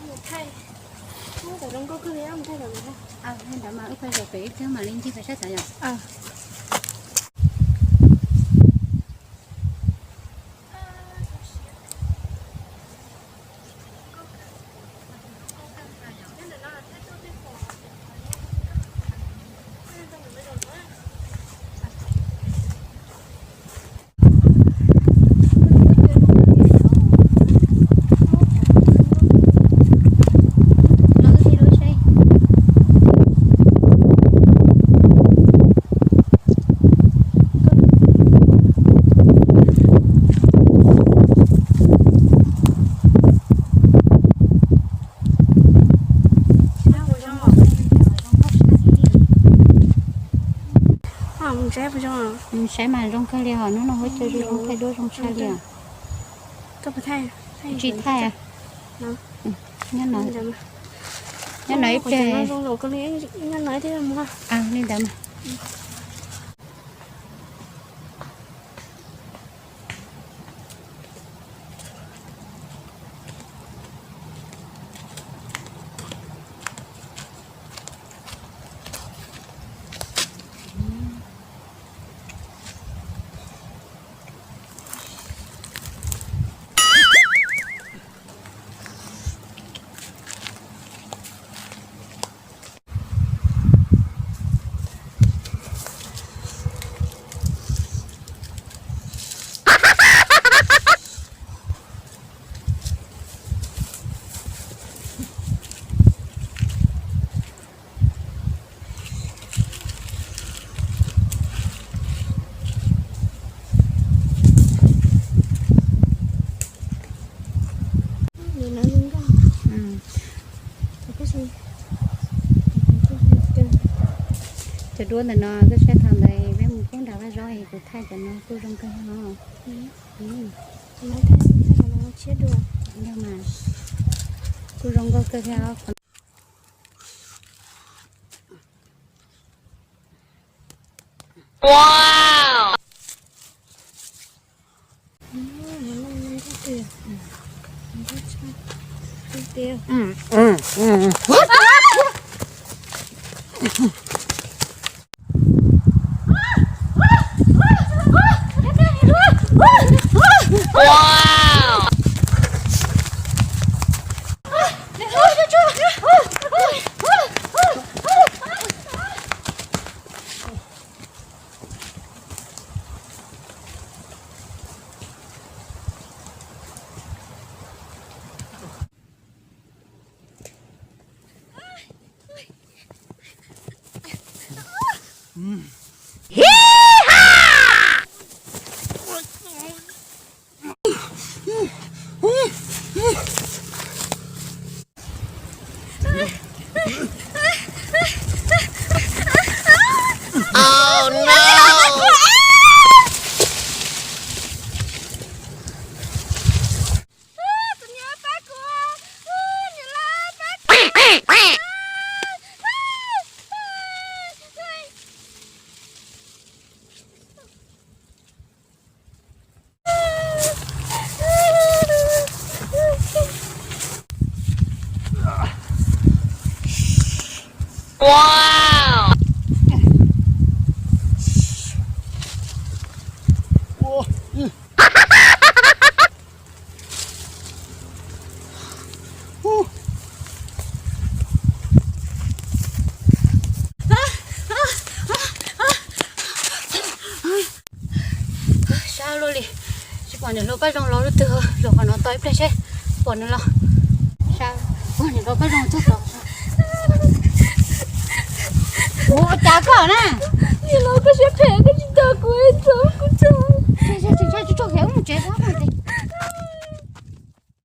Li ntawd mas wb pais zaum pem ib pliag mam li ncig pais saib tod yom. Saib mas zoo kawg li os, hnub no huab cua zoo zoo, thaij duab zoo tshaj li os. Tsis thaij, nyob no ib pliag. Li ntawd mas. Cov duab ntawm no koj saib thaum ntawd peb mus pub nram vaj zaub es kuv thaij cov no kuj zoo kawg no. Kuj zoo nkauj kawg thiab. Sab luaj li, tsis pom niam hluas Paj Zoo los lub twg, zaum qhov no tos ib pliag seb pom nws los. Sab, pom niam hluas Paj Zoo txog tod. Ua cas koj na? Niam hluas, koj siab phem, koj